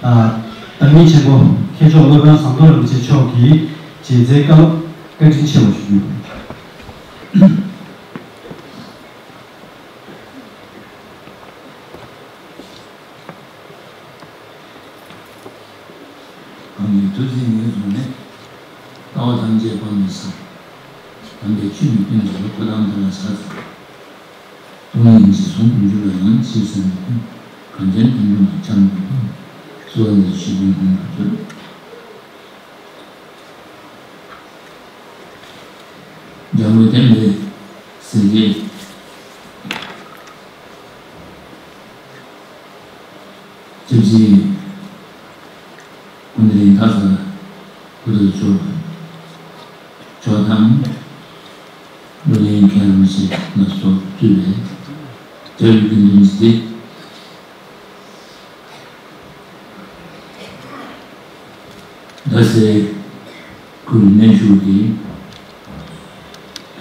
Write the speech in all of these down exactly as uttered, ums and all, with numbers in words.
བདག་ཉིད་ཆེན་པོ་མཁས་མཆོག་སློབ་དཔོན་ཟམ་གདོང་རིན་པོ་ཆེ་མཆོག་གི་མཛད་རྗེས་བཀའ་སློབ་བཀའ་དྲིན་ཆེ་བ་ཞུ་རྒྱུ། གང་གི་ཐུགས་བརྩེ་ཉེར་བཟུང་ནས། ལྟ་བ་ཐམས་ཅད་སྤང་བའི་སར། དམ་པའི་ཆོས་ནི་སྟོན་པ་ལ། ཐུགས་དམ་དེ་ལ་ཕྱག་འཚལ། སྟོང་ཉིད་རྗེས་བཟུང་སྒོམ་རྒྱུ་ལ་ཡང་། ཕྱི་སེམས་ཀུན་གང་ཅན་ཀུན་འགྲོ་ནས་ཀྱང་མི་འདུག་གསོལ་བ་འདི་ཞུ་ཀུན་སྔོན་དུ་མཛོད། འཇམ་མགོན་བསྟན་པའི་སྲས་ཀྱི་སྐྱབས་རྗེ་སྐུ་ཕྲེང་ཐ་ས་སྐུ་ཐོག་མཆོག་མཆོག་དང་། བགྲོ་གླེང་མཁན་རིན་པོ་ཆེ་ལ་སོགས་གཙོས་པའི་སྐྱབས་ཡུལ་དགེ་འདུན་ཞིག་སྟེ། རྡ་སའི་ཁུལ་གནས་བཞུགས་ཀྱི་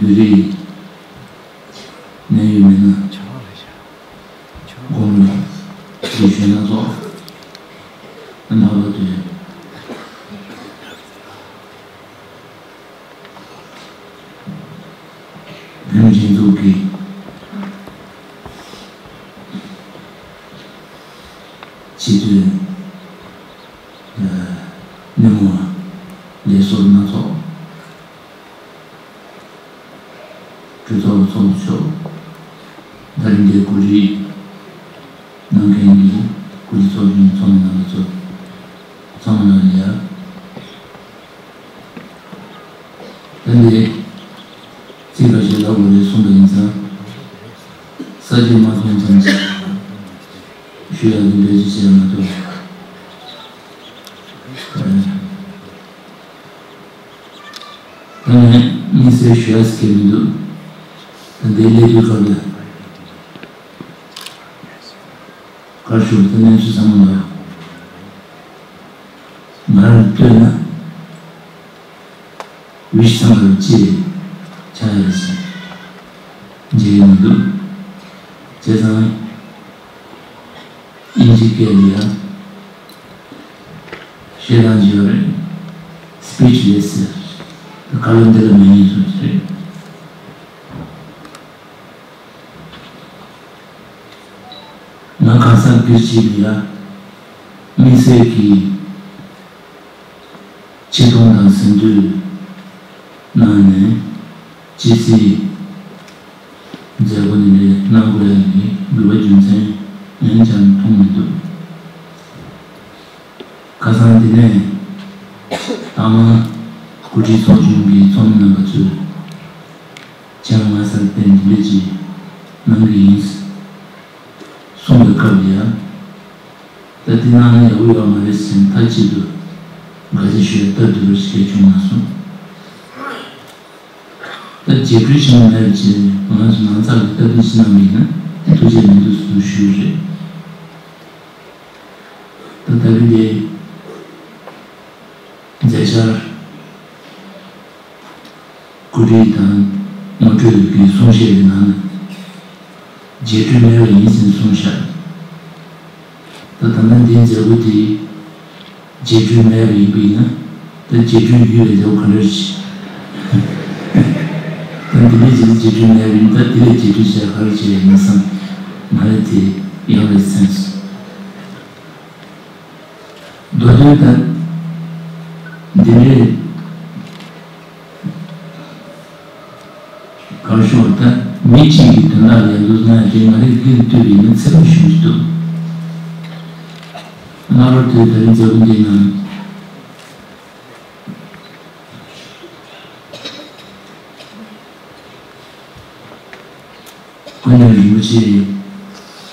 བོད་རིགས་གནད་ཡོད་མི་སྣ་དགོངས་ལ་རྗེས་ཤུལ་སྣ་ཚོགས་ནང་ལ་དུ། བོད་མི་སྒྲིག་འཛུགས་ཀྱི་སྤྱི་འཐུས་སྣེ་མོ་ལས་ཟུར་སྣ་ཚོགས། གྲོས་ཚོགས་ཚོགས་གཙོ་མཆོག་ད་རིང་འདིར་གོ་སྒྲིག་གནང་མཁན་གྱི་གོ་སྒྲིག་ཚོགས་ཆུང་ཚོགས་མི་རྣམ་པ་ཚོ་ཚང་མ་ལ་ཡ། ད་ནི་ཚིག་ཁ་ཤས་ལབ་དགོས་རེད་གསུངས་པ་ཡིན་ཙང་། ས་བཅད་མ་མཐོང་ཙམ་ཞུ་ཡག་གི་འབད་བརྩོན་བྱས་མ་གཏོགས། ད་ནི་དམིགས་བསལ་ཞུ་ཡག་ཟེར་མཁན་མི་འདུག་ད་ལྟའི་སླེབས་དུས་སྐབས་ལ། གར་ཞུགས་ཏེ་གནས་ཚུལ་ཚང་མ་ལ་ང་རང་ལྟོས་ན་བི་ཤི་ཚང་མར་ཅི་ཆགས་ཡོད་ཟེར་མཇལ་ཡོང་འདུག་བྱས་ཙང་དབྱིན་ཇི་སྐད་ལ་ཡང་བཤད་སྟངས་ཅིག་ཡོད་རེད། སི་པི་ཆི་ལེ་སི་ཟེར། ད་ག་ལ་འདི་ལ་མི་ཉན་སོང་ཟེར། ང་གང་ཟག་སྒེར་གཅིག་ལ་ཡ་དམིགས་བསལ་གྱི་ཆེ་མཐོང་དང་ཟིན་བྲིས་གནང་ནས་ཅི་སྲིད་མཛད་སྒོ་འདི་འདྲའི་གནང་དགོས་ཡ་ནི་དགོས་པ་རྒྱུ་མཚན་ཡང་ཅང་མཐོང་མི་འདུག་ཁ་སང་འདི་ནས་ད་མ་གོ་སྒྲིག་ཚོགས་ཆུང་གི་ཚོགས་མི་རྣམ་པ་ཚོས་ཅང་ང་སར་བརྟེན་འདི་འདྲ་ཅིག་གནང་གི་ཡིན་གསུངས་པའི་སྐབས་ལ་ཡང་། ད་འདི་གནང་ན་ཡག་པོ་ཡོད་མ་རེད་ཟེར་མཐའ་གཅིག་ཏུ་དགག་བྱ་ཞུ་ཡ་སྟབས་བདེ་པོ་ཞིག་བྱུང་མ་སོང་། ད་རྗེས་འགྲོ་ཆེན་མོ་མེད་པ་བྱས་ང་ཚོ་ནང་ཚགས་ཀྱི་སྟབས་བདེ་ཞིག་གནང་བ་ཡིན་ན་ཐུགས་རྗེ་མི་འདུག་ཟེར་ཞུ་ཡི་རེད། ད་ལྟ་བུའི་འདི་མཛད་འཆར་གོ་སྒྲིག་དང་ངོ་སྤྲོད་ཀྱི་གསུང་བཤད་ཀྱི་ནང་ནས་རྗེས་འགྲོ་མེད་པ་ཡིན་ཟེར་གསུངས་ཤག་ད་ད་ལྟ་འདིའི་མཛད་སྒོ་དེ་རྗེས་འགྲོ་མེད་པ་ཡིན་པ་ཡིན་ན་ད་རྗེས་འགྲོ་ཡོད་པའི་མཛད་སྒོ་ག་འདྲ་ཞིག་ད་འདི་འདྲའི་རྗེས་རྗེས་འགྲོ་མེད་པ་ཡིན་ད་དེ་ལས་རྗེས་འགྲོ་བྱས་ག་རེ་བྱས་ཡིན་བསམ་ང་རེ་དེ་ཡག་པའི་སེམས། མདོ་དོན་ད་འདི་འདྲའི་གར་ཤོར་ད་མི་གཅིག་གི་དོན་དག་ལས་འདུག་ན་དེ་ང་རའི་སྒེར་ལ་ལྟོས་པ་ཡིན་ན་ཚེ་རབས་ཤིག་འདུག་གནའ་བོར་དུས་ད་རིང་མཛད་སྒོ་འདིའི་ནང་། ཀུན་མཁྱེན་རིན་པོ་ཆེ་གདན་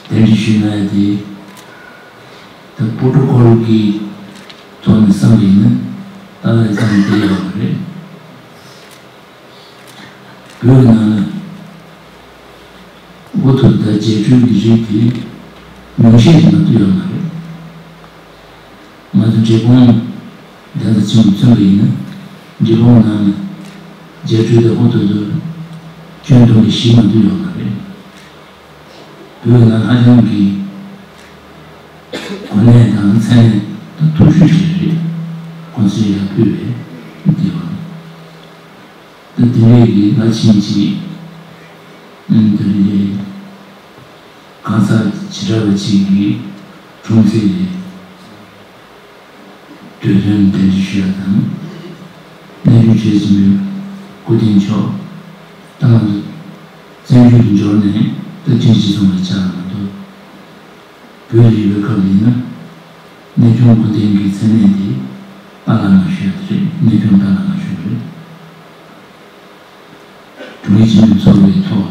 འདྲེན་ཞུས་གནང་ཡ་དེ་ད་པོ་ཊོ་ཀོལ་གྱི་ཐོག་ནས་བསམ་པ་ཡིན་ན་ད་ལྟ་ཙམ་དེ་ཡོད་མ་རེད། བོད་ནང་ལ་འོ་ཐུག་ད་རྗེས་འགྲོའི་གི་རིགས་དེ་ཉུང་ཤས་ཤིག་མ་གཏོགས་ཡོད་མ་རེད། ང་ཚོ་འབྲས་སྤུངས་གདན་ས་ཆེན་པོ་མཚོན་པ་ཡིན་ན་འབྲས་སྤུངས་ནང་ནས་རྗེས་འགྲོ་དེ་འོ་ཐུག་ཏུ་སྐྱོན་སྡོམ་པའི་གཞི་མ་གཏོགས་ཡོད་མ་རེད། བོད་ནང་ཧ་ཅང་གི་གོ་གནས་དང་མཚན་ ཐུགས་ཤུགས་ཅིག་རེད། ཁོང་ཚོས་ཡར་ཕུལ་བས་བདེ་བ། ད་དེ་འདྲས་ཀྱི་ལ་ཕྱིན་ཅིག་ཨ་ནི་དེ་རིང་གང་ཟག་བྱེ་བྲག་པ་ཅིག་གི་འཁྲུངས་ཚེས་ལ་དུས་སྟོན་གདན་འདྲེན་ཞུ་ཡ་དང་། གནས་ཆུང་ཆེ་ཆེན་པོའི་སྐུ་རྟེན་མཆོག་ད་ང་ཚོ་བཙན་བྱོལ་དུ་འབྱོར་ནས་ད་ཁྲིམས་སྤྱི་ཚོགས་ལ་བཅར་བ་མ་གཏོགས། བོད་ལ་ཡོད་པའི་སྐབས་ཡིན་ན། གནས་ཆུང་སྐུ་རྟེན་གྱི་མཚན་གནས་དེ་པཱ་ལགས་ལ་ཞུ་ཡ་དེ་རེད། གནས་ཆུང་པཱ་ལགས་ལ་ཞུ་གི་རེད། དྲུང་ཡིག་སྤྱི་འཐུས་ཚོགས་པའི་ཐོག་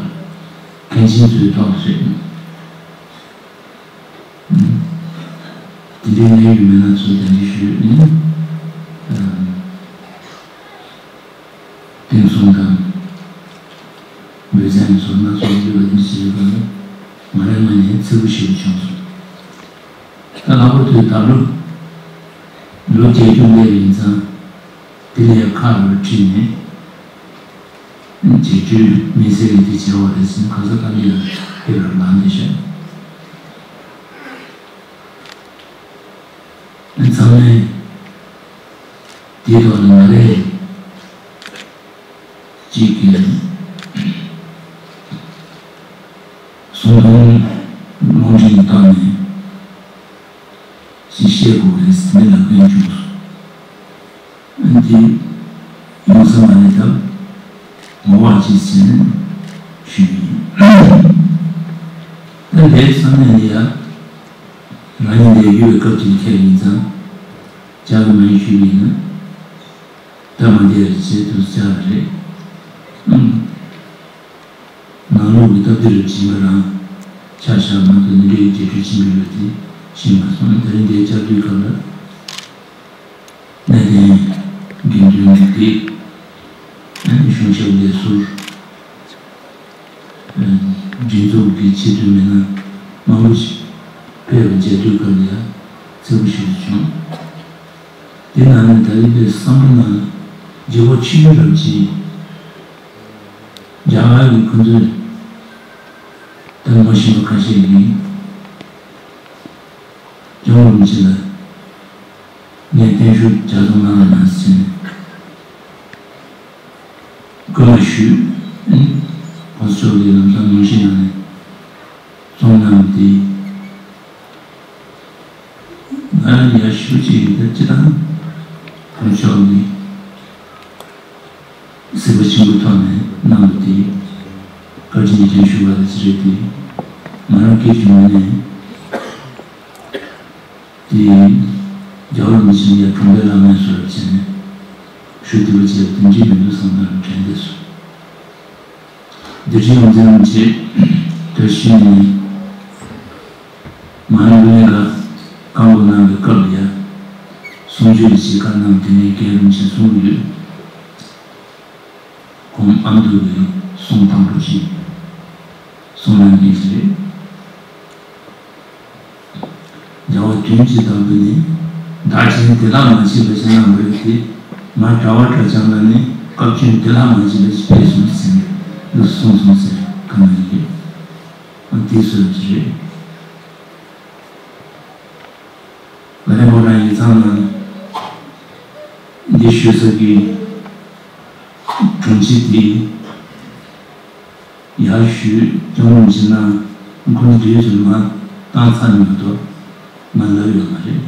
མཁན་ཆེན་ཚོའི་ཐོག་ལ་རེད། དེ་འདྲའི་གནད་ཡོད་མི་སྣ་ཚོ་གདན་འདྲེན་ཞུས་ནས། བསྟན་སྲུང་དང་། འབུལ་ཚན་སོགས་སྣ་ཚོགས་ཡོད་པ་འདི་བྱེད་པ་ནི་ང་རའི་ངོས་ནས་ཚ་པོ་ཞེ་པོ་བྱུང་སོང་། ད་ལྷག་པར་དུ་ད་ལོ་ལོ་བརྒྱད་ཅུ་སླེབས་ཡིན་ཙང་། དེ་ལས་ཁག་ལོ་ཁྲིད་ནས་བརྒྱད་ཅུའི་མི་ཚེ་གི་དེ་བྱས་པ་རེད་ཟེར་ནས་གང་ཟག་ཐམས་ཅད་ལ་ཕེབས་པར་ལངས་ཏེ་བཞག་ཚང་མས་དེའི་ཐོག་ལ་ང་རས་གཅིག་གི་སུང་ཐུང་རླུང་འཕྲིན་གྱི་ཐོག་ནས་ཅིག་བཤད་དགོས་རེད་ཟེར་ནས་ལབ་མཁན་བྱུང་སོང་། འདི་ཡོང་ས་མ་རེད་དམ། ངོ་བ་ཅིག་ཟེར་ནས་ཞུས་ཡིན། ད་ལས་བསམ་ནས་ནི་ཡ། རང་ཉིད་འདིར་ཡོད་པའི་སྐབས་ཀྱི་ཁྱེད་ཡིན་ཙང་། ཅག་གི་མིང་ཞུས་ཡིན་ན། ད་མ་འདི་རེད་ཅེས་དུ་བཅར་རེད། ཨང་། ནང་ལོགས་ཀྱི་སྟབས་བདེ་རུ་ཕྱིན་པ་རང་ཆ་བཞག་མ་གཏོགས་འདི་འདྲའི་རྗེས་འགྲོ་ཆེན་པོ་ཡོད་དེ་ཤེས་མ་སོང་། ད་རིང་འདིར་བཅར་དུས་སྐབས་ལ། གནས་བརྟན་དགེ་འདུན་གྱི་སྡེ། ཨ་ནི་གཞུང་ཞབས་ལས་ཟུར། སྒྲིག་འཛུགས་ཀྱི་ཆེད་དུ་མི་སྣ་མང་པོ་ཞིག་ཕེབས་པ་མཇལ་དུས་སྐབས་ལ་ཡ་ཚ་པོ་ཞེ་པོ་བྱུང་། དེ་ནང་ནས་ད་རིང་པའི་བསམ་བློ་ནང་བརྗེ་བོ་ཆེ་ཤོས་རབ་ཅིག་རྒྱ་གར་གྱི་ཁོ་ཚོས་ད་ངོ་ཤེས་པ་ཁ་ཤས་ཀྱིས་སྐྱབས་མགོན་རིན་པོ་ཆེ་ལ་ངས་བརྟན་བཞུགས་ལྗགས་རྩོམ་གནང་རོགས་གནང་ཟེར་ནས་སྐུལ་མ་ཞུས། ཁོང་ཚོ་གིས་ལམ་སང་ངོ་ཤེས་གནང་ནས་རྩོམ་གནང་བ་དེ། ང་ཡང་ཞུ་ཅིག་ཡིན་ད་ཅི་དང་། ཁོང་ཚོ་གིས་གཟིགས་པ་ཆེན་པོའི་ཐོག་ནས་གནང་བ་དེ་བཀའ་དྲིན་ཅན་ཞུ་བ་རེད་ཟེར་རེད་དེ། ང་རང་སྐད་ཅིག་ངོས་ནས་དེ་རྒྱལ་བ་རིན་པོ་ཆེ་ཡ་གྲོང་པའི་བླ་མའི་བཟོ་འདྲ་བྱས་ནས་ཞུ་བདེ་པོ་བྱས་པ་དེ་འདྲའི་མི་འདུག་བསམ་ན་དྲན་བསྡད་སོང་། འདི་འདྲའི་ཡོངས་འཛིན་རིན་པོ་ཆེ་དེར་ཕྱིན་ནས་མ་ཎི་ཀུན་ལེགས་ཀ་བཀའ་འགུག་གནང་བའི་སྐབས་ལ་ཡ། གསུང་ཆོས་ཀྱི་ཕྱེད་ཀ་གནང་དེ་ནས་རྒན་རིན་པོ་ཆེ་གསུང་གི་ཡོད། ཁོང་ཨ་མདོ་བའི་གསུང་དང་པོ་ཅིག་གསུང་གནང་མཁན་ཞིག་རེད། རྒྱལ་བ་དོན་གྱི་བདག་པོ་ནི་བདག་ཆེན་དེ་དག་མ་མཆིས་པ་ཞིག་གནང་བ་རེད་དེ། མ་གྲྭ་བ་གྲྭ་རྐྱང་ལ་ནི་སྐབས་བཅོལ་དེ་དག་མ་མཆིས་པ་ཞིག་ཕེབས་སོང་ཟེར་ནས་འདུག་གསུངས་སོང་ཟེར་ག་ན་ཡོད། ཨ་དེ་ཚོ་ཅི་རེད། ང་རང་མོ་རང་ཡིག་ཚང་ནང་འདི་ཞུ་ས་གི་དྲུང་ཆེ་དེ་ཡར་ཞུས་སྐྱོང་རུང་ཕྱིན་ན་ཁོང་དུས་སུ་མ་བཏང་ཚར་མ་གཏོགས་མ་ལབ་ཡོད་མ་རེད།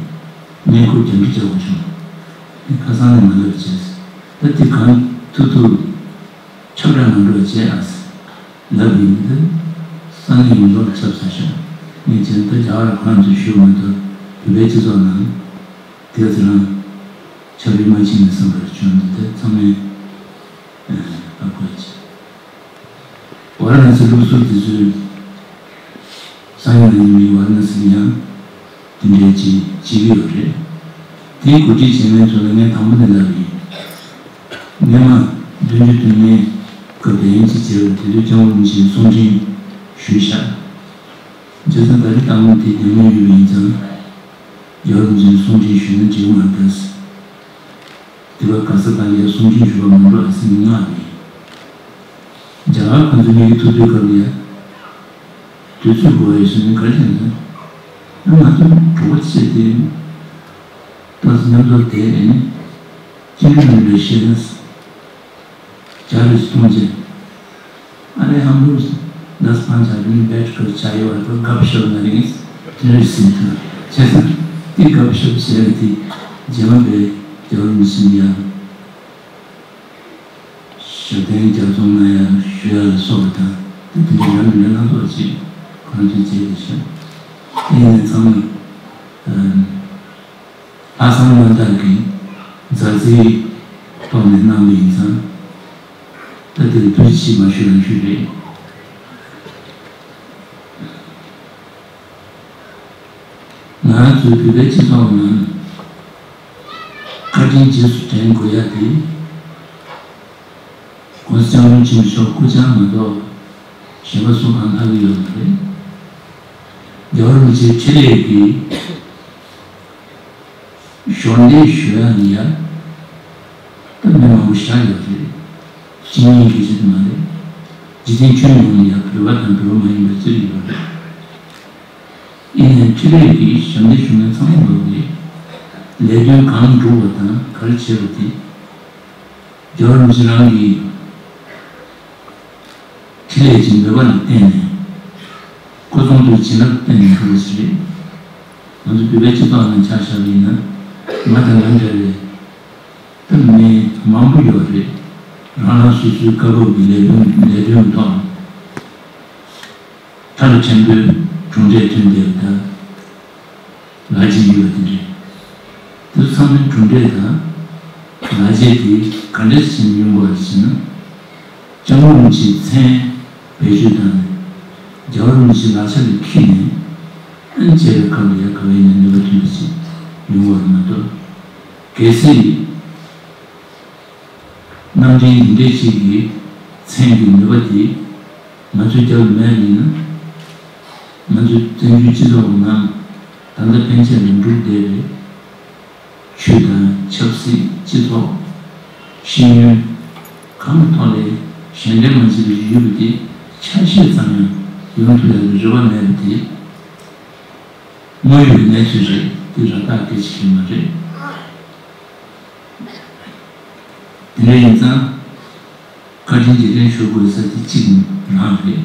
གནས་སྐོར་རྒྱབ་འདྲི་བྱ་དགོས་བྱུང་། ཁ་སང་ནས་མ་ལབ་བྱས། ད་དེ་གང་ཐུབ་ཐུབ་ཁྱབ་བསྒྲགས་མ་འགྲོ་བྱས་ཨ། ལབ་ཡིན་དུས། ས་གནས་ཡོངས་རྫོགས་ལ་ཁྱབ་ཚར་ཤག་ངས་བྱས་ན་ད་རྒྱ་གར་ཁོ་རང་ཚོས་ཞུས་མ་གཏོགས་བོད་པའི་སྤྱི་ཚོགས་ནང་དེ་ཚོ་རང་ཁྱབ་རེ་མ་ཕྱིན་ནས་བསམ་པར་བྱུང་འདུག་དེ་ཚང་མས་ཨ་གོ་ཡ་བྱས། ཝཱ་ར་ཎ་སི་ལུགས་སྲོལ་དེ་ཚོའི། སང་ཉིན་གནངས་ཉིན་མི་ཝཱ་ར་ཎ་སི་ཡང་དེ་འདྲའི་ཅིག་བྱེད་ཀྱི་ཡོད་རེད། དེའི་གོ་སྒྲིག་བྱེད་མཁན་ཚོ་ལ་ངས་དང་པོ་ནས་ལབ་ཡིན། སྔོན་མ་བདུན་ཅུ་དོན་ལྔའི་སྐབས་དེ་ཡིན་གཅིག་བྱས་པ་དེ་དུས་སྐྱབས་མགོན་རིན་པོ་ཆེས་གསུང་འཕྲིན་ཞུས་ཤག་བྱས་ཙང་ད་རེས་དང་པོ་དེ་ཉམས་མྱོང་ཡོད་པ་ཡིན་ཙང་། རྒྱལ་བ་རིན་པོ་ཆེས་གསུང་འཕྲིན་ཞུས་ན་འགྲིག་མ་རེད་ཟེར། དེ་བ་ག་ས་ག་ལ་གསུང་འཕྲིན་ཞུ་བ་མ་འགྲོ་ཨ་ཟེར་ནས་མངགས་པ་ཡིན། རྒྱ་གར་ཁོ་ཚོ་གཉིས་ཀྱི་ཐུག་དུས་སྐབས་ལ་ཡ། དུས་ཚོད་འགོར་བའི་ཟེར་ནས་ག་རེ་བྱས་ན། ང་ཚོ་གྲོགས་པོ་བྱས་ཏེ། མཉམ་དུ་དེ་ནི་ཅི་འདྲ་མི་འདྲ་ཤེས་ན། བྱ་རེ་གཏོང་ཅན། अरे हम लोग दस पाँच आदमी बैठ कर चाय वाला गपशप मारेंगे। तेरे से तो जैसा कि गपशप से थी जहाँ पे जरूर मिशन दिया। ཞབས་བརྟན་རྒྱབ་ཚོང་ན་ཡང་ཞུ་ཡ་ལ་སོགས་པ་དང་དེ་དེ་འདྲའི་ཡང་མི་འདྲ་སྣ་ཚོགས་ཅིག་གང་ཅི་བྱས་ཏེ་བཞག་དེ་ཡིན་ན་ཚང་མ་ལྷག་བསམ་རྣམ་དག་གིས་མཛའ་བརྩེའི་ཐོག་ནས་གནང་བ་ཡིན་ཙང་ད་དེར་བསྟོད་ཅིག་མ་ཞུ་རང་ཞུས་རེད། ང་རང་ཚོའི་བོད་པའི་སྤྱི་ཚོགས་ནང་བཀའ་དྲིན་རྗེས་སུ་དྲན་དགོས་ཡ་དེ། ༸གོང་ས་༸སྐྱབས་མགོན་ཆེན་པོ་མཆོག་སྐུ་ཕྱྭ་མ་གཏོགས་གཞན་པ་སུ་གང་ལྷག་གི་ཡོད་མ་རེད། རྒྱལ་བ་རིན་པོ་ཆེའི་འཕྲིན་ལས་ཀྱི་ཞོར་འདེགས་ཞུ་ཡ་ནི་ཡ། ད་མི་མང་པོ་བཞག་ཡོད་རེད། སྤྱི་མིང་གི་ཆེད་དུ་མ་རེད། འཇིག་རྟེན་ཁྱོན་ཡོངས་ནས་ཡ་བོད་པ་དང་བོད་པ་མ་ཡིན་པ་བརྩི་གི་ཡོད་རེད། ཡིན་ནའི་འཕྲིན་ལས་ཀྱི་ཞབས་འདེགས་ཞུ་མཁན་ཚང་མ་ལོག་གི་ལས་དོན་གང་བསྒྲུབས་པ་དང་ག་རེ་བྱས་པ་དེ། རྒྱལ་བ་རིན་པོ་ཆེ་རང་གི་འཕྲིན་ལས་ཀྱི་མོས་པ་ལ་བརྟེན་ནས་ཀུན་སློང་དང་བྱིན་རླབས་བརྟེན་ནས་བསྒྲུབས་པ་ཞིག་རེད། ང་ཚོ་བོད་པའི་སྤྱི་ཚོགས་ནང་ཆ་བཞག་པ་ཡིན་ན་ང་དང་ང་འདྲ་བའི་ད་མི་མང་པོ་ཡོད་རེད། རང་རང་སོ་སོའི་སྐབས་བབ་ཀྱི་ལས་དོན་ལས་དོན་ཐོག་མཐའ་རུ་ཆེན་པོའི་གྲུབ་འབྲས་ཐོན་བསྡད་པ་དང་། ལག་རྗེས་ཡོད་པ་དེ་རེད། དེ་ཚོ་ཚང་མའི་གྲུབ་འབྲས་དང་། ལག་རྗེས་དེ་ག་འདྲས་བྱས་ནས་ཡོང་དགོས་རེད་ཟེར་ན། སྐྱབས་མགོན་རིན་པོ་ཆེའི་མཚན་བེད་སྤྱོད་བཏང་ནས། རྒྱལ་བ་རིན་པོ་ཆེའི་ལག་ཆ་ལ་འཁྱེར་ནས། ཨ་ནི་བྱས་པའི་སྐབས་ལ་ཡ་ག་བས་ནས་ནུས་པ་ཐོན་པ་ཞིག་ཡོང་དགོས་རེད་མ་གཏོགས། གལ་སྲིད། རྣམ་འདྲེན་འདི་འདྲའི་ཞིག་གི་མཚན་གྱི་ནུས་པ་དེ་ང་ཚོའི་རྒྱབ་ལ་མེད་པ་ཡིན་ན། ང་ཚོའི་བཙན་བྱོལ་སྤྱི་ཚོགས་ནང་ད་ལྟ་ཕན་ཆད་ལ་འགྲོ་བསྡད་པའི་ཆོས་དང་ཆབ་སྲིད་སྤྱི་ཚོགས་ཤེས་ཡོན་གང་གི་ཐོག་ལས་གཞན་འདྲེན་མ་བྱས་པའི་ཡུལ་དེ་ཆ་ཤས་ཙམ་ཡང་ཡོང་ཐུབ་ཡག་གི་རེ་བ་མེད་པ་དེ་དངོས་ཡོད་གནས་ཚུལ་རེད། དེ་ར་སྟག་སྐད་ཆ་ཞིག་མ་རེད། དེ་འདྲ་ཡིན་ཙང་། བཀའ་དྲིན་རྗེས་དྲན་ཞུ་དགོས་ས་དེ་གཅིག་རང་རེད།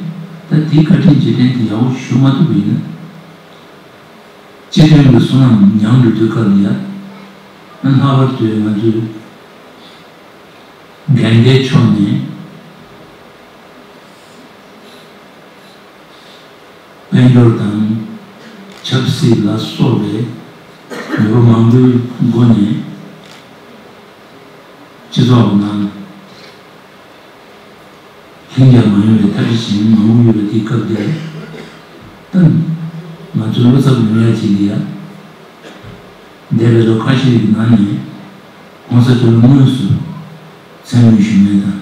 ད་དེའི་བཀའ་དྲིན་རྗེས་དྲན་དེ་ཡག་པོ་ཞུ་མ་ཐུབ་པ་ཡིན་ན། སྤྱི་དོན་གྱི་བསོད་ནམས་ཉམས་འགྲོ་དུས་སྐབས་ལ་ཡ། ཨ་ལྷག་པར་དུ་ང་ཚོའི་འགན་བདག་མཆོག་ནས། དཔལ་འབྱོར་དང་ཆབ་སྲིད་ལ་སོགས་པའི་ནུས་པ་མང་པོའི་སྒོ་ནས་སྤྱི་ཚོགས་ནང་ལྷིང་འཇགས་མ་ཡོང་བའི་ཐབས་ཤེས་བྱེད་མཁན་མང་པོ་ཡོད་པ་དེའི་སྐབས་དེར། ད་ང་ཚོ་བློ་འཚབ་ཡོང་ཡ་ཅིག་ལ་ཡ། འདས་པའི་ལོ་ཁ་ཤས་ཀྱི་ནང་ནས་གོང་ས་མཆོག་ལ་དངོས་སུ་མཚན་སྨོད་ཞུ་མཁན་དང་།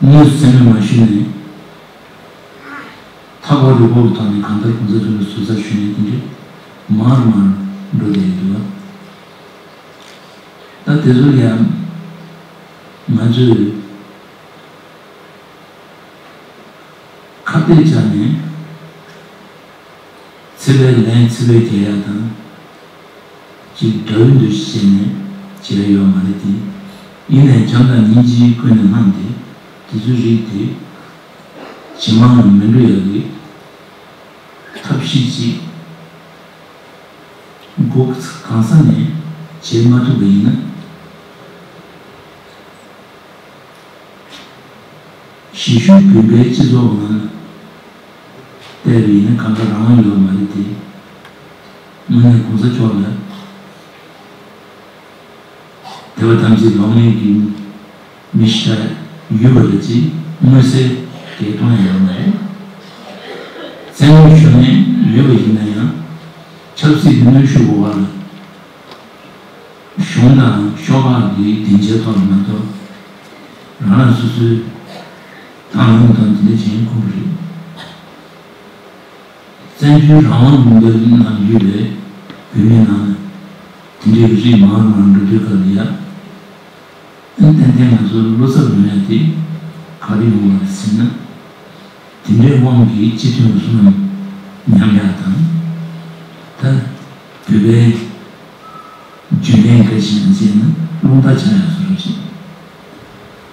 དངོས་སུ་མཚན་སྨོད་མ་ཞུས་ནས། ཐག་པ་རི་བོ་གི་ཐོག་ནས་གང་ལྟར་གོང་ས་མཆོག་ལ་ཟུར་ཟ་ཞུས་ནས་དེ་འདྲས་མར་མར་འགྲོ་བསྡད་ཡོད་འདུག་བ། ད་དེ་ཚོ་ཡང་ང་ཚོས་ཁ་གཏད་བཅག་ནས་ཚེ་འཕེལ་ལན་ཚེ་འཕེལ་རྒྱག་ཡག་དང་། ཅིག་དགྲ་བོའི་འདུ་ཤེས་བྱས་ནས་བྱས་ཡོད་མ་རེད་དེ། ཡིན་ནའི་བྱམས་དང་སྙིང་རྗེའི་ཀུན་ནས་བསླངས་ཏེ་དེ་ཚོའི་རིགས་དེ་ཇེ་མང་ལ་མི་འགྲོ་ཡག་གི་ཐབས་ཤེས་ཅིག་སྒོ་གང་ས་ནས་བྱེད་མ་ཐུབ་པ་ཡིན་ན། གཞིས་བཞུགས་བོད་པའི་སྤྱི་ཚོགས་ནང་བལྟས་པ་ཡིན་ན་གང་ག་རང་དབང་ཡོད་མ་རེད་དེ། དངོས་གནས་གོང་ས་མཆོག་ལ་དད་པ་དམ་ཚིག་ལོག་མེད་ཀྱི་མི་ཞིག་ཡོད་པ་རེད་ཅེས་མངོན་གསལ་གྱིས་མཐོང་ཡ་ཡོད་མ་རེད། བཙན་གནོན་ཞུ་མཁན་ཡོད་པ་ཡིན་ན་ཡང་ཆབ་སྲིད་ཀྱི་གནོན་ཤུགས་འོག་ལ། གཞུང་དང་ཤོག་ཁག་གི་སྡིངས་ཆའི་ཐོག་ལ་མ་གཏོགས། རང་རང་སོ་སོའི་ཏང་ཡོན་དང་དེ་འདྲ་བྱེད་ཁོམ་པ་རེད། བཙན་བྱོལ་རང་དབང་ལུང་པའི་ནང་ཡོད་པའི་བོད་མི་ནང་ལ་དེ་འདྲའི་རིགས་མང་རུ་མང་རུ་འགྲོ་དུས་སྐབས་ལ་ཡ། ཨ་ནི་ཏན་ཏན་ང་ཚོ་བློ་འཚབ་ཡོང་ཡ་དེ་ག་རེ་ཡོང་བ་རེད་ཟེར་ན། དེ་འདྲའི་དབང་གིས་སྤྱི་མཐུན་གྱི་བསོད་ནམས་ཉམས་ཡག་དང་། ད་བོད་པའི་ རྒྱུན་ལྡན་འགའ་ཞིག་ཡང་བྱས་ན་རླུང་རྟ་འཆང་ཡག་བཟོ་འདྲ་ཞིག་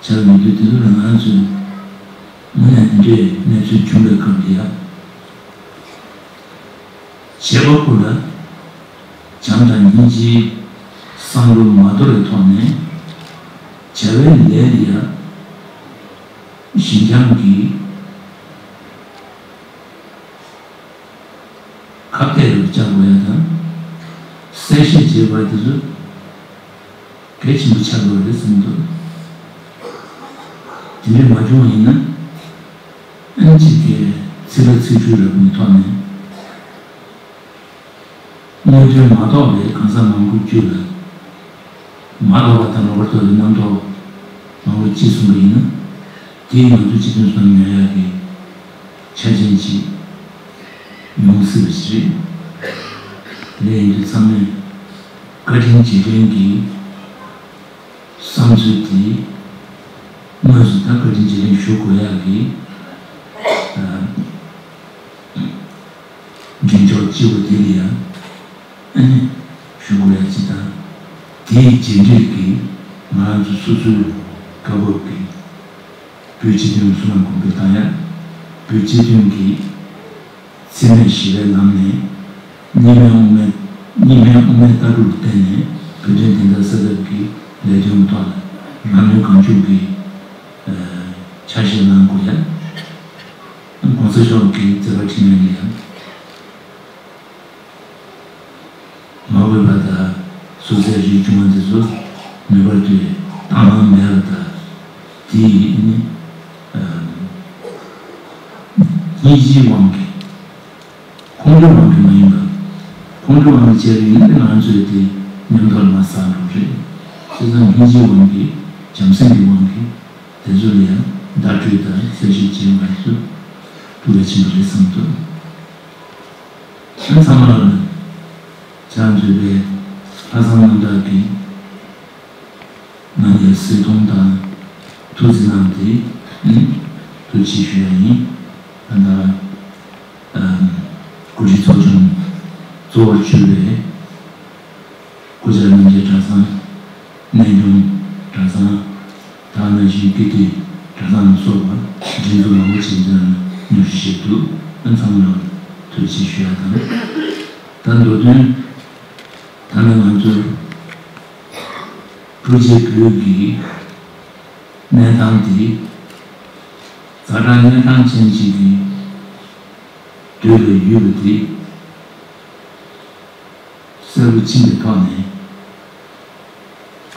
ཆགས་ཡོང་དུས། དེ་ཚོ་ལ་ང་ཚོས་དངོས་གནས་འདི་འདྲའི་གནས་ཚུལ་བྱུང་བའི་སྐབས་འདི་ཡང་བྱེད་པ་པོ་ལ་བྱམས་དང་སྙིང་རྗེའི་བསམ་བློ་མ་དོར་བའི་ཐོག་ནས་བྱ་བའི་ལས་འདི་ཡང་ཞི་འཇམ་གྱིས་ཁ་གཏད་རུ་བཅག་དགོས་ཡ་དང་། གསལ་བཤད་བྱེད་པ་དེ་ཚོ་གལ་ཆེན་པོ་ཆགས་དགོས་རེད་བསམ་འདུག་དེ་འདྲ་མ་བྱུང་བ་ཡིན་ན། ཨ་ནི་གཅིག་གིས་ཚིག་ལ་ཚིག་འཕྲུལ་རབ་མི་ཐོག་ནས་དངོས་དོན་མ་རྟོགས་པའི་གང་ཟག་མང་པོ་བརྒྱུད་ལ། མ་རྟོགས་པ་དང་ལོག་པར་རྟོགས་པའི་རྣམ་རྟོག་མང་པོ་སྐྱེས་སོང་བ་ཡིན་ན། དེས་ང་ཚོ་སྤྱི་མཐུན་ཚོགས་ཉར་ཡག་གི་ཆ་རྐྱེན་ཅིག་ཡོང་སྲིད་པ་ཞིག་རེད། དེ་ཡིན་དུས་ཚང་མས་བཀའ་དྲིན་རྗེས་དྲན་གྱི་བསམ་ཚུལ་དེ་དངོས་སུ་ད་བཀའ་དྲིན་རྗེས་དྲན་ཞུ་དགོས་ཡག་གི་ཨ་མགྲིན་ཚབ་སྤྱི་བོ་དེ་ལ་ཡང་ཨ་ནི་ཞུ་དགོས་ཡག་ཅིག་དང་། དེའི་རྗེས་འབྲས་ཀྱིས་ང་རང་ཚོ་སོ་སོའི་སྐབས་བབ་ཀྱི་བོད་སྤྱི་མཐུན་གསུང་བ་གོང་འཕེལ་བཏང་ཡག་བོད་སྤྱི་མཐུན་གྱི་འཚེ་མེད་ཞི་བའི་ལམ་ནས་གཉིས་སྨན་དབུ་མའི་གཉིས་སྨན་དབུ་མའི་ལྟ་གྲུབ་ལ་བརྟེན་ནས་བོད་དོན་བདེན་མཐའ་གསལ་ཐབས་ཀྱི་ལས་དོན་ཐོག་ལ་རང་ནུས་གང་ལྕོགས་ཀྱིས་ཨ་ཕྱག་བཞེས་གནང་དགོས་ཡ། ༸གོང་ས་མཆོག་གི་མཛད་པ་འཕྲིན་ལས་ལ་ཡང་མ་འོས་པ་དང་སོ་སོའི་རིགས་བྱུང་བ་འདི་ཚོ་ངེས་པར་དུ་དང་བླངས་མེད་པ་དང་། དེ་ཡིས་ནི་ཨ་སྙིང་རྗེའི་དབང་གིས། ཁོང་ཁྲོའི་དབང་གིས་མ་ཡིན་པ། ཁོང་ཁྲོའི་དབང་གིས་བྱས་པ་ཡིན་ན་ང་ཚོས་དེ་མཉམ་དུ་མར་ཟགས་འགྲོ་གི་རེད། བྱས་ཙང་སྙིང་རྗེའི་དབང་གིས། བྱམས་སེམས་ཀྱི་དབང་གིས་དེ་ཚོ་ལ་ཡང་བརྡ་སྤྲོད་དང་གསལ་བཤད་བྱེད་པ་ཚོ་ཐུགས་གལ་ཆེན་པོ་རེད་བསམ་འདུག་ཨ་ཚང་མ་ལ་ཕྱག་མཛོད་པའི་ལྷག་བསམ་རྣམ་དག་གིས་ང་ལ་གཟིགས་མཐོང་དང་ཐུགས་བརྩེ་གནང་སྟེ་ཐུགས་རྗེ་ཆེ་ཞུ་ཡ་ཡིན། ད་ལྟ་གོ་སྒྲིག་ཚོགས་ཆུང་གཙོ་བོར་གྱུར་པའི་སྐུ་བཅར་རྣམ་རྒྱལ་གྲྭ་ཚང་། གནས་ཆུང་གྲྭ་ཚང་། དེ་ནང་བཞིན་ཀིརྟི་གྲྭ་ཚང་ལ་སོགས་པ་སྒྲིག་འཛུགས་མང་པོ་ཞིག་འདིར་མཉམ་ཞུགས་བྱས་འདུག་ཨ་ཚང་མ་ལ་ཐུགས་རྗེ་ཆེ་ཞུ་ཡ་དང་། ད་མདོ་དོན། ད་ནི་ང་ཚོ་ཕྲུ་གུའི་བོད་ཀྱི་གནས་སྟངས་དེ་ཛ་དྲག་གཉན་འཕྲང་ཅན་ཅིག་གི་དུས་ལ་ཡོད་པ་དེ་གསལ་པོ་ཕྱིན་པའི་ཐོག་ནས།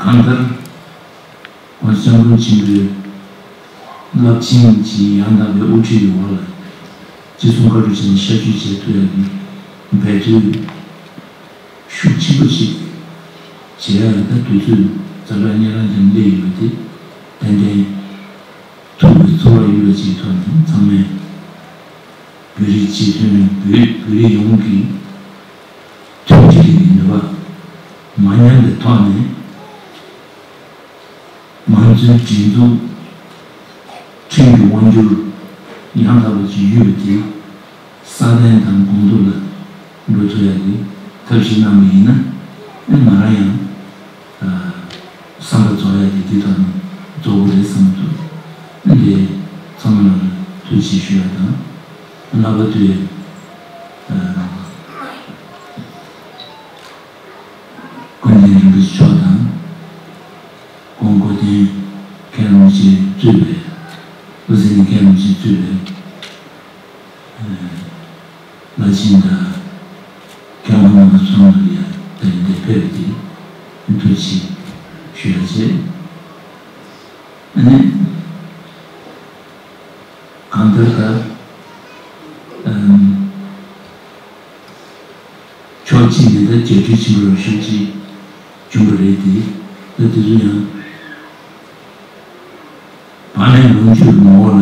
གང་ལྟར་༸གོང་ས་༸སྐྱབས་མགོན་ཆེན་པོའི་རླབས་ཆེན་གྱི་ཡང་དག་པའི་དབུ་ཁྲིད་ཀྱི་འོག་ལ་ཅི་གསུང་བཀའ་སྒྲུབ་བྱས་ནས་ཤར་བསྐྱོད་བྱེད་ཐུབ་ཡག་གི་འབད་རྩོལ་ཤུགས་ཆེན་པོ་ཞིག་བྱེད་ཡག་ལ། ད་དུས་ཚོད་ཛ་དྲག་གཉན་འཕྲང་ཅན་སླེབས་ཡོད་པ་དེ་ཏན་ཏན་ཐུགས་ཀྱི་ཚོར་བ་ཡོད་པ་ཅིག་ཐོག་ནས་ཚང་མས་བོད་རིགས་སྤྱི་མཐུན། བོད་བོད་རིགས་ཡོངས་ཀྱི་མཐུན་སྒྲིལ་གྱི་ནུས་པ་མ་ཉམས་པའི་ཐོག་ནས། མང་གཙོའི་སྒྲིག་འཛུགས་ཁྲིམས་ཀྱི་དབང་སྒྱུར་ཡང་དག་པ་ཅིག་ཡོད་པ་དེ་སྲ་བརྟན་དང་གོང་མཐོར་ལ་འགྲོ་ཐུབ་ཡག་གི་ཐབས་ཤེས་གནང་བ་ཡིན་ན། ཨེ་ང་རང་ཡང་ཨ་བསམ་པ་རྫོགས་ཡག་དེ་འདི་ཐོག་ནས་རྫོགས་པ་རེད་བསམ་འདུག་ཨ་འདི་ཚང་མ་ལ་ཐུགས་རྗེ་ཆེ་ཞུ་ཡག་དང་། ལྷག་པར་དུ་ཨ་ཀུན་མཁྱེན་རིན་པོ་ཆེ་མཆོག་དང་། ཁོང་སྐུ་མཁྱེན་མཁན་རིན་པོ་ཆེ་གཙོས་པའི། སྐུ་ཚེ་མཁན་རིན་པོ་ཆེ་གཙོས་པའི་བླ་ཆེན་དང་མཁས་དབང་རྣམ་པ་ཚང་མ་ལ་ཡང་ད་རིང་འདིར་ཕེབས་ཏེ་ཐུགས་རྗེ་ཆེ་ཞུ་ཡག་བྱས། ཨ་ནི་གང་ལྟར་ད་ཨམ་ཕྱོགས་གཅིག་ནས་ད་རྒྱ་སྐྱེད་ཆེན་པོ་རབ་ཤོས་ཅིག་བྱུང་བ་རེད་དེ། ད་དེ་ཚོ་ཡང་བག་མེད་ལོངས་སྤྱོད་ངོ་བོ་ལ་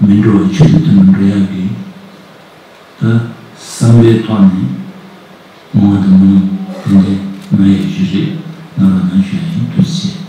མི་འགྲོ་བའི་ཆོས་དང་མཐུན་པར་འགྲོ་ཡག་གི་ད་བསམ་པའི་ཐོག་ནས་བསྔོ་བ་དང་སྨོན་ལམ་ཏན་ཏན་གནང་ཡག་ཞུ་རེད། གནང་རོགས་གནང་ཞུ་ཡག་ཡིན། ཐུགས་རྗེ་ཆེ།